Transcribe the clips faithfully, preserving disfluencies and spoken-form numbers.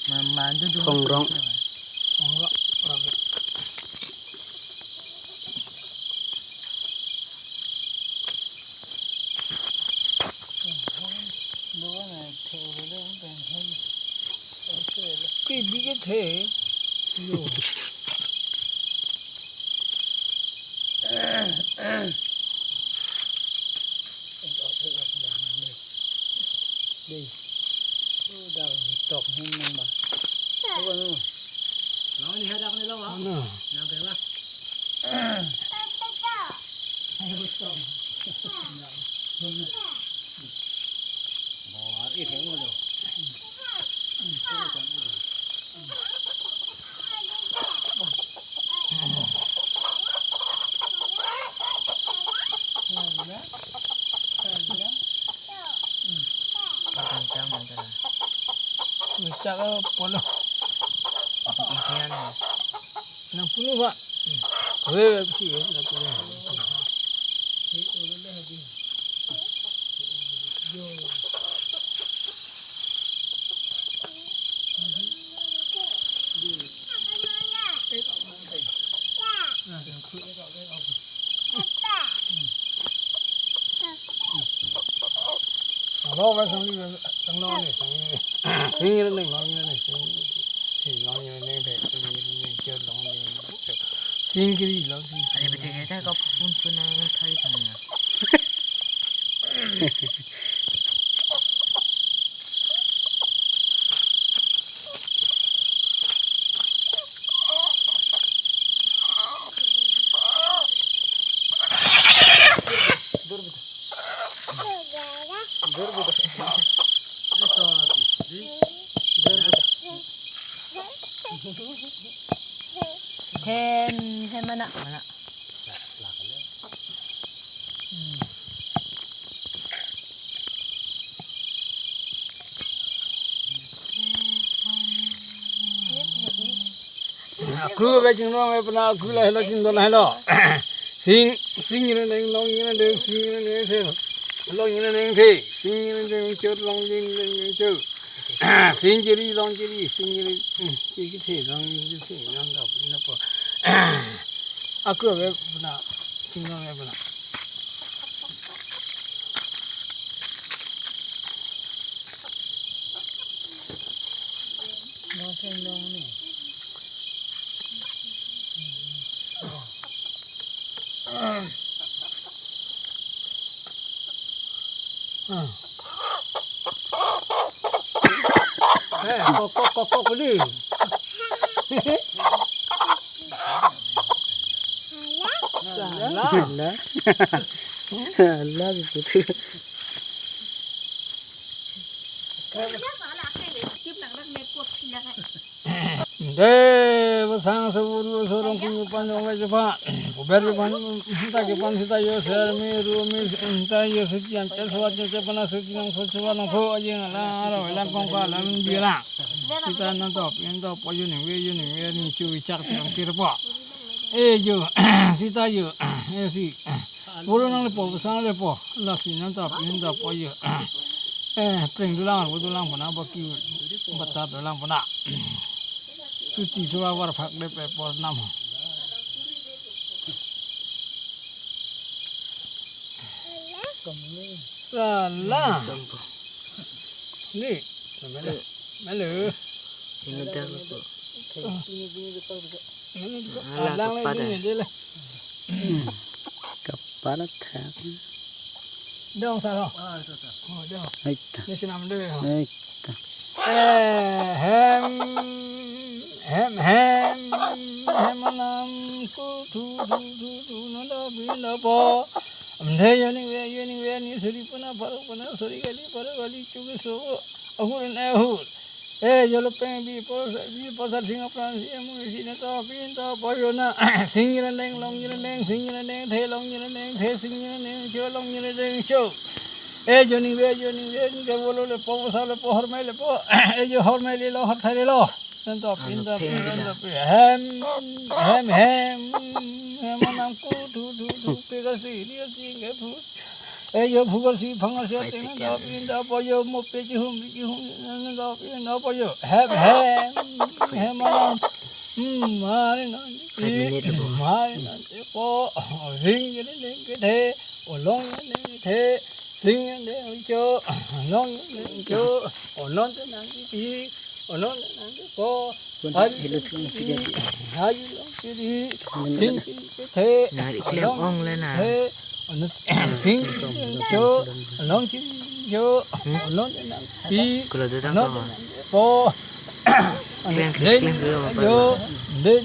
Mama dudu. Kongrong. Kongrong. Kibi kethe. Yo. Dei. Udah tok hin nang ba. Apa nu? Lawan ni hadak ni lawan. Ano? Nang kaya ba? Ayo tok. Bawa hari ini mau lo. Kencang, kencang. Bisa ke polo. Isinya nih. Nang puluh, Pak. Weh, weh, sih, weh, nang puluh. Lo ba sang li sang lo ne sang li. Sing ni neng lo ni neng sing. Sing lo ni neng de sing ni neng kyo lo ni neng kyo. Sing kiri lo sing. Ari bete kete ko phun phun nang thai thang ya. Hem, hem mana? Mana? Akru ba chingrong e puna akru lahelo chingdon lahelo. Sing, sing ni neng, long ni neng, sing ni neng se. Long ni neng se, sing ni neng chot, long ni neng chot. Sing kiri, long kiri, sing kiri. Hmm, kiri kethe, long kiri kethe, nang dap ni po. Akru ba puna, chingrong e puna. Nang sing long ni. Ah. Eh, kok, kok, kok, kok, kok, di. Hala. Hala. Hala, seperti. De, basang saburu sorong kunu panjong ke jepa. Kuber jepan, sita kepan sita yo ser mi ru mi sita yo suci an tes wat yo cepa na suci nang so cepa nang so ajing ala aro elang kong pa lam di la. Sita nang top, in top, ayo ning we, yo ning we, ning chu chak chak kir po. Eh, yo, sita yo, eh, si. Puro nang lepo, basang lepo. Lasi nang tap, nang tap, ayo. Eh, pring dolang, ro dolang puna, baki batat dolang puna. Suti sewa war phak dep e por nam. Salah. Ni, mana? Mana? Ini dah lupa. Ini dah. Alang lagi ni dia lah. Kaparat ha. Dong saro. Oh, dong. Aita. Ni sinam deh. Aita. Eh, hem, hem, hem, hem anam ku thu, thu, thu, thu, nanda binda po. Amde yoni ve, yoni ve, ni suri puna, paru puna, suri kali, paru kali, chuki so, ahur ne ahur. Eh, jolo peng bi por, bi por sar sing apran si emu si ne to pin to poyo na. Sing ni neng, long ni neng, sing ni neng, the long ni neng, the sing ni neng, cho long ni neng, cho. Eh, joni ve, joni ve, ni ke bolo lepo, sa lepo, hormai lepo. Eh, jo hormai lelo, horthai lelo. Nang to pin to pin, nang to pin. Hem, hem, hem. Hem anam ku thu, thu, thu, pe ka si, ni si nge phu. Eh, yo, phugarsi, phangarsi, five ateng second. Dap, in dap, yo, mo pe chihum, chihum, dap, in dap, yo. Hem, hem, hem, alam. Hmm, mari nang. Five minute ago. Mari nang, po. Sing, sing, sing, kethe. O long, sing, sing, kethe. Sing, sing, sing, cho. Long, sing, sing, cho. O non, sing, sing, pi. O non, sing, sing, po. Hari sing kiri, hari long kiri, sing kiri kethe, nari klem ong le na. Kethe, ono sing kiri cho, long kiri cho, hmm? Ono nang pi, kulo de tang ono tang nang po. Klem, klem, klem, klem, yo, apa? Den,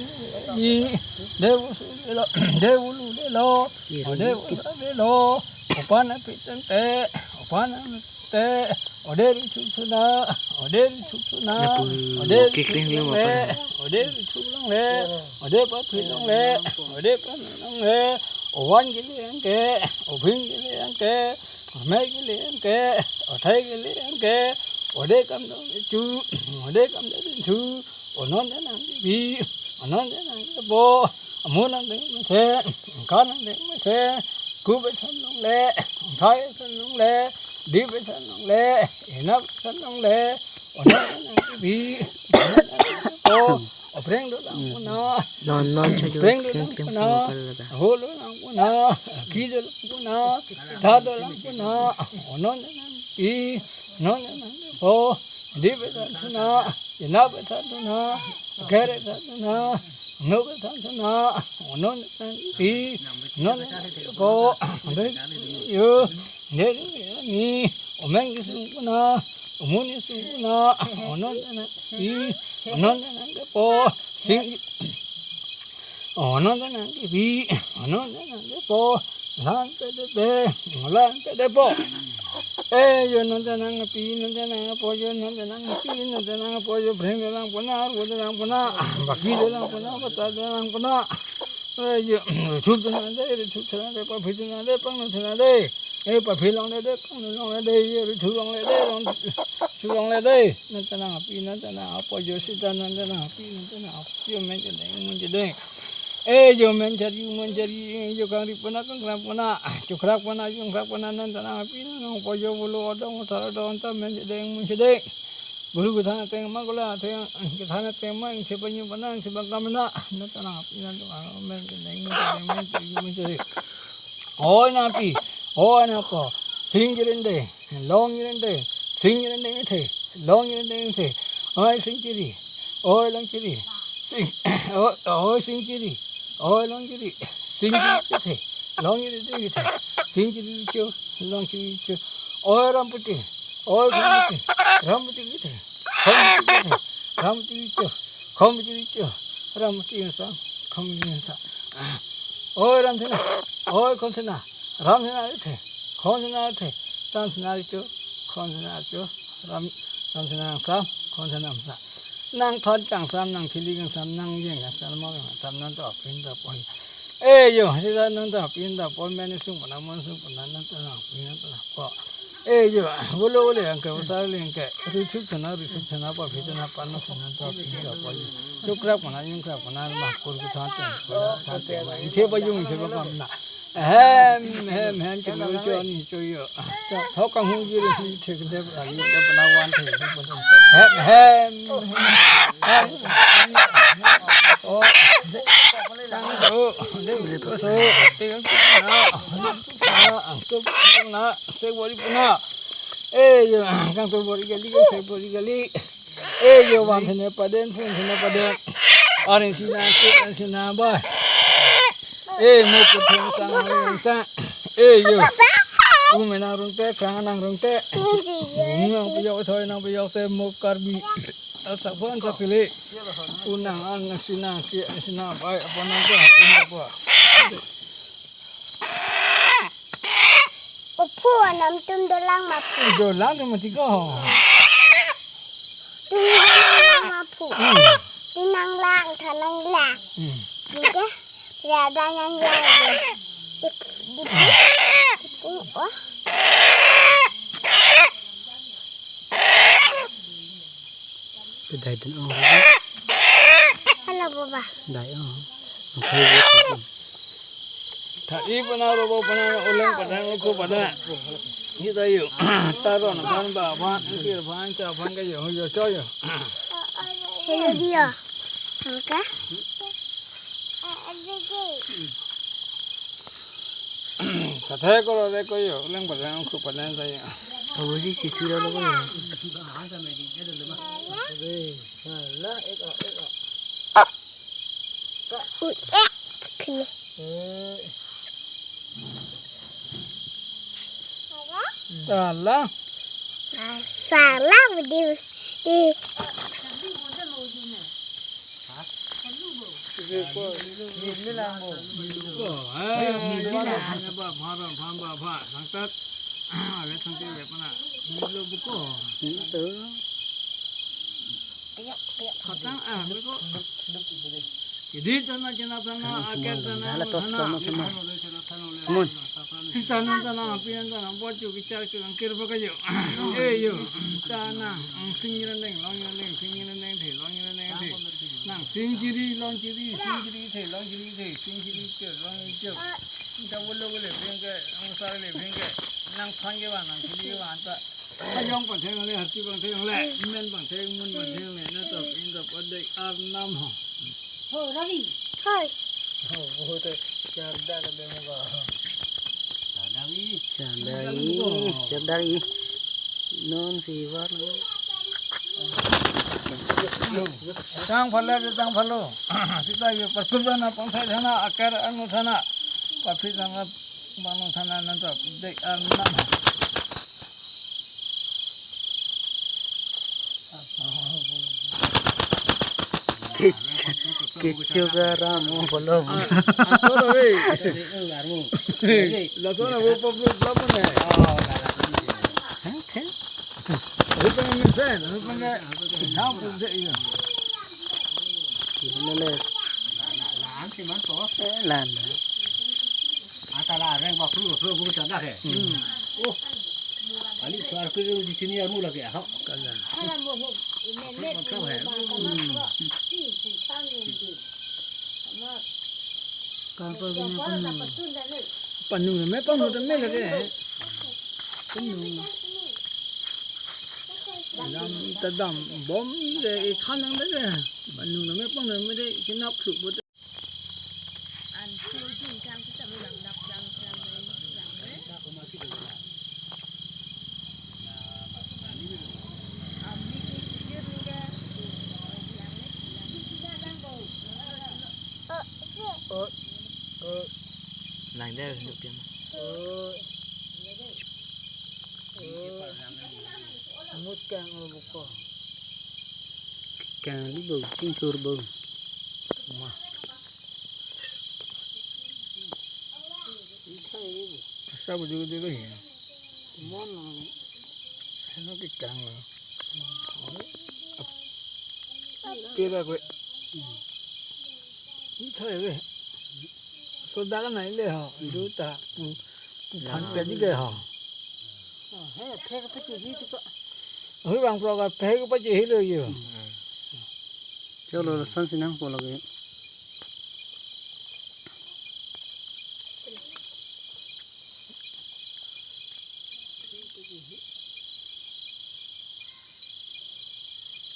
i, de usu de lo, de ulu de lo, de usu de lo, opan api tente, opan api te, ode ri chuk chuna, ode ri chuk chuna, lapu ode ri chuk kekring lo longle, apa? Ode ri chuk longle, ode paphi longle, ode pame longle, ovan kili angke, ophing kili angke, ome kili angke, othai kili angke, ode kam dong chu, ode kam dong chu, onon de nang bi, onon de nang bo, amun nang deng mesen, kan nang deng mesen, kup eson longle, thai eson longle, dip eson longle, inap eson longle, onon nang bi, onon nang bo, opreng dolang puna, non, non, chaju, opreng dolang puna, holo lang puna, ki dolang puna, tha dolang puna, onon nang bi, onon nang bo, dip eson puna, inap eson puna, ker eson puna, nuk eson puna, onon nang bi, onon nang bo, de yo, de ni, omeng kesung puna, omun kesung puna, onon nang bi, onon nang po, sing, onon nang bi, onon nang po, lan pe de pe, lan pe de po. Eh, yo non ta nang pi, non ta nang po, yo non ta nang pi, non ta nang po, yo breng dolang puna, ru dolang puna, baki dolang puna, bata dolang puna. Eh, yo, chup dolang de, chup dolang de, paphi dolang de, pang dolang de. Eh, paphi longle de, pang longle de, yo, chup longle de, long, chup longle de. Non ta nang pi, non ta nang po, yo sita non ta nang pi, non ta nang po, yo men chedeng, mun chedeng. Eh, yo men chari, mun chari, yo kangri puna, kangkrak puna, chukrak puna, chungkrak puna, non ta nang pi, non po yo bulu odong, thar odong, ta men chedeng, mun chedeng. Guru kethan ateng ma, gula ateng, kethan ateng ma, ingse panyu puna, ingse bangka puna, non ta nang pi, non ta nang men chedeng, mun chedeng, men chari, mun chari. Oi nangpi, oi nangpo, sing jirende, long jirende, sing jirende kethe, long jirende kethe, oi sing kiri, oi long kiri, sing, oi, oi sing kiri, oi long kiri, sing kiri kethe, long jirende kethe, sing kiri cho, long kiri cho, oi ramputi, oi ramputi, ramputi kethe, ramputi kethe, ramputi cho, khom kiri cho, ramputi sa, khom kiri sa. Oi Ramsena, oi Khonsena, Ramsena kethe, Khonsena kethe, Ramsena cho, Khonsena cho, Ram, Ramsena sa, Khonsena sa. Nang thon kangsam, nang thili kangsam, nang jeng kangsam, mo kangsam, non ta pin ta pon. Eh yo, sita non ta pin ta pon, men sung puna, mon sung puna, non ta nang pin, non ta nang po. Eh, yo, bolo bole angke, usar le angke, ri chuk chana, ri chuk chana, paphi chana, pano chana, ta phi ta pon. Chukrak puna, yungkrak puna, ma kur ku than teng, than teng, ma. Ingse pa yung, ingse pa kam na. Hem, hem, hem, chulu cho ni cho yo. Cho, thok kang hu ji ri hi thek de, a, yo de puna wan thek de puna. Hem, hem, hem. Oh, sang so, de so, te yang na. Ah, ang tu na. Sek bori puna. Eh, yo, kang tu bori kali, sek bori kali. Eh, yo, van sene paden, phun sene paden. Arin sina, sik, arin sina, ba. Eh, mo pun thong tang, arin tang. Eh, yo. Ung nang rung te, kang nang rung te. Ung nang piyok, thoi nang piyok te, mo Karbi. Asak pon sak sili. Unang ang sina, ki sina, bai, apa nang ke, apa nang ke. Ophu anam tum dolang ma phu. Dolang ke mati ko. Tum dolang ma phu. Hmm. Pinang lang, thanang lang. Hmm. Oke. Ya, danang lang. Ip, ip, ip, oh. Kedai dan oh. Halo, Baba. Dai oh. Oke, oke. Tha-i pana robo pana uleng pada ngukhu pada. Kita yo. Taron aphan ba aphan, sir aphan, cha aphan ke yo, yo cho yo. Hello dia. Angka. Kathe koro re ko yo, uleng pada ngukhu pada ta yo. Awo si situ lo ko yo. Hut, eh, kene. Salah. Ah, salah di, di. Ko, eh, ko, eh, ba, ba, ba, ba, sangtat. Ah, sangtat, mana? Milo buko. Itu. Khatang, ah, buko. Kidhi tana, kena tana, aker tana, hala tos tana, tana, tana. Mun. Tana, tana, pian tana, bochu, kichar chu, angkir baka yo. Eh, yo. Tana, ang sing nang nang, long nang nang, sing nang nang, the, long nang nang, the. Nang sing chiri, long chiri, sing chiri, the, long chiri, the, sing chiri, the, long chiri. Nta bolo bole, bengke, ang sar le, bengke. Nang phan ke ba, nang chiri ke ba, anta. Ajong pangtheng le, hati pangtheng le, men pangtheng, mun pangtheng le, na to, in to, pada arnam ho. Ho, Ravi. Hoi. Ho, ho, to, charda ka demo ka. Charda vi. Charda vi, charda vi. Non si var. Tang phala, tang phalo. Sita yo, parkup thana, pangthai thana, aker anu thana. Paphri thana, banu thana, nanta, dek arnam. Kecho, kecho ka ram o polo. Ah, ah, to, to, eh. Laso na bo pop pop pop ne. Hah? Hah? Hu pang min sen, hu pang ke. Thang pum de yo. Lele. Lan si man to. Eh, lan. Ata la reng ba flu flu bu sa dak he. Hmm. Oh. Ani suar ke di sini amu lagi ha. Kalang. Kan pa bina panu. Panu me panu te me lagi. Panu. Dam ta dam bom de i thanang de. Panu me panu me de kinap thlu bo. Lang de nuk piam. Mut kang lo buko. Kang di bo, chingthur bo. Ma. Sa bu du du lo hi. Mon lo. Heno ke kang lo. Pera ko. Ni thai ve. Soda ka nai le ho. Du ta. Pu, pu phan pe di ke ho. He, phe ke pache hi tu ko. Hui bang pro ka phe ke pache hi lo yo. Chalo, lason si nangpo lagi.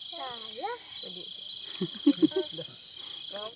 Salah.